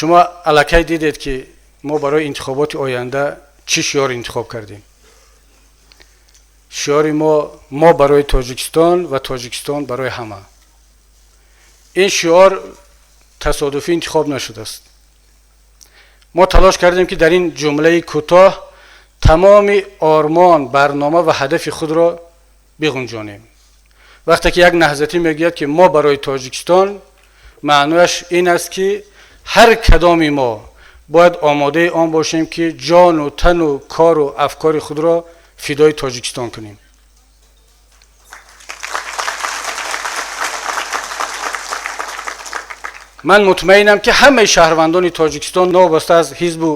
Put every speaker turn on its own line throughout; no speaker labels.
Шумо аллакай дидед, ки мо барои интихоботи оянда чӣ шиор интихоб кардем. Шиори мо: мо барои Тоҷикистон ва Тоҷикистон барои ҳама. Ин шиор тасодуфӣ интихоб нашудааст. Мо талош кардем, ки дар ин ҷумлаи кӯтоҳ тамоми ормон, барнома ва ҳадафи худро биғунҷонем. Вақте ки як наҳзатӣ мегӯяд, ки мо барои Тоҷикистон, маънояш ин аст, ки ҳар кадоми мо бояд омодаи он бошем, ки ҷону тану кору афкори худро фидои Тоҷикистон кунем. Ман мутмаинам, ки ҳамаи шаҳрвандони Тоҷикистон, новобаста аз ҳизбу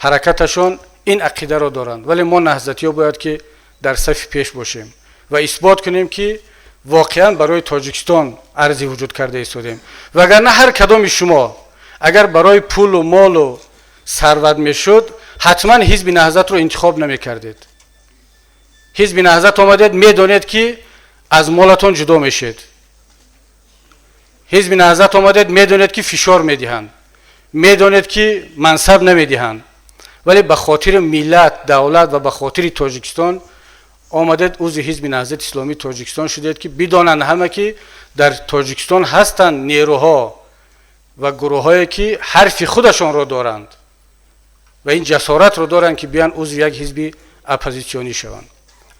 ҳаракаташон, ин ақидаро доранд, вале мо наҳзатиҳо бояд ки дар сафи пеш бошем ва исбот кунем, ки воқеан барои Тоҷикистон арзи вуҷуд карда истодем. Вагарна ҳар кадоми шумо агар барои пулу молу сарват мешуд, ҳатман ҳизби Наҳзатро интихоб намекардед. Ҳизби Наҳзат омадед, медонед, ки аз молатон ҷудо мешед. Ҳизби Наҳзат омадед, медонед, ки фишор медиҳанд, медонед, ки мансаб намедиҳанд, вале ба хотири миллат, давлат ва ба хотири Тоҷикистон омадед, узви ҳизби Наҳзати Исломии Тоҷикистон шудед, ки бидонанд ҳама, ки дар Тоҷикистон ҳастанд нерӯҳо ва гурӯҳҳое, ки ҳарфи худашонро доранд ва ин ҷасоратро доранд, ки биёянд узви як ҳизби оппозитсионӣ шаванд.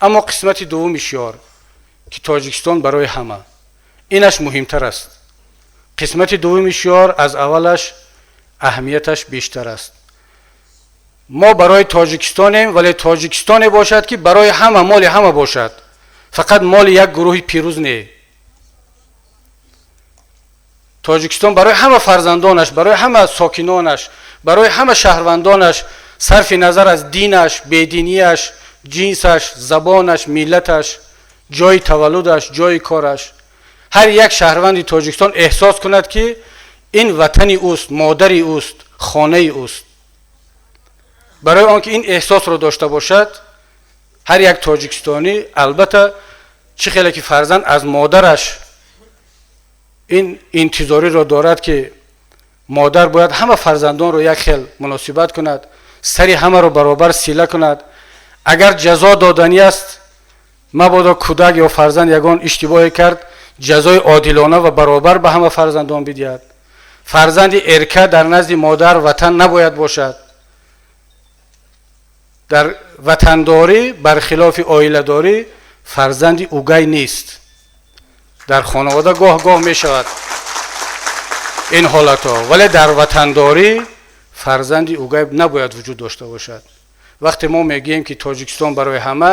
Аммо қисмати дуввуми шиор, ки Тоҷикистон барои ҳама, инаш муҳимтар аст. Қисмати дуввуми шиор аз аввалаш аҳамияташ бештар аст. Мо барои Тоҷикистонем, вале Тоҷикистоне бошад, ки барои ҳама, моли ҳама бошад, фақат моли як гурӯҳи пирӯз не. Тоҷикистон барои ҳама фарзандонаш, барои ҳама сокинонаш, барои ҳама шаҳрвандонаш, сарфи назар аз динаш, бединияш, ҷинсаш, забонаш, миллаташ, ҷои таваллудаш, ҷои кораш, ҳар як шаҳрванди Тоҷикистон эҳсос кунад, ки ин ватани ӯст, модари ӯст, хонаи ӯст. Барои он ки ин эҳсосро дошта бошад ҳар як тоҷикистонӣ, албатта, чӣ хеле ки фарзанд аз модараш ин интизориро дорад, ки модар бояд ҳама фарзандонро як хел муносибат кунад, сари ҳамаро баробар сила кунад, агар ҷазо доданӣ аст, мабодо кӯдак ё фарзанд ягон иштибоҳе кард, ҷазои одилона ва баробар ба ҳама фарзандон бидиҳад. Фарзанди эрка дар назди модар ватан набояд бошад. Дар ватандорӣ, бархилофи оиладорӣ, фарзанди угай нест. Дар хонавода гоҳ гоҳ мешавад ин ҳолатҳо, вале дар ватандорӣ фарзанди угай набояд вуҷуд дошта бошад. Вақте мо мегӯем, ки Тоҷикистон барои ҳама,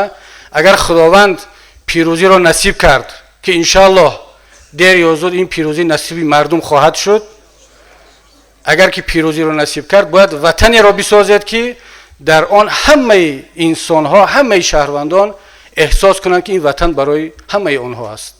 агар Худованд пирӯзиро насиб кард, ки иншааллоҳ дер ё зуд ин пирӯзӣ насиби мардум хоҳад шуд, агар ки пирӯзиро насиб кард, бояд ватанеро бисозед, ки дар он ҳамаи инсонҳо, ҳамаи шаҳрвандон эҳсос кунанд, ки ин ватан барои ҳамаи онҳо аст.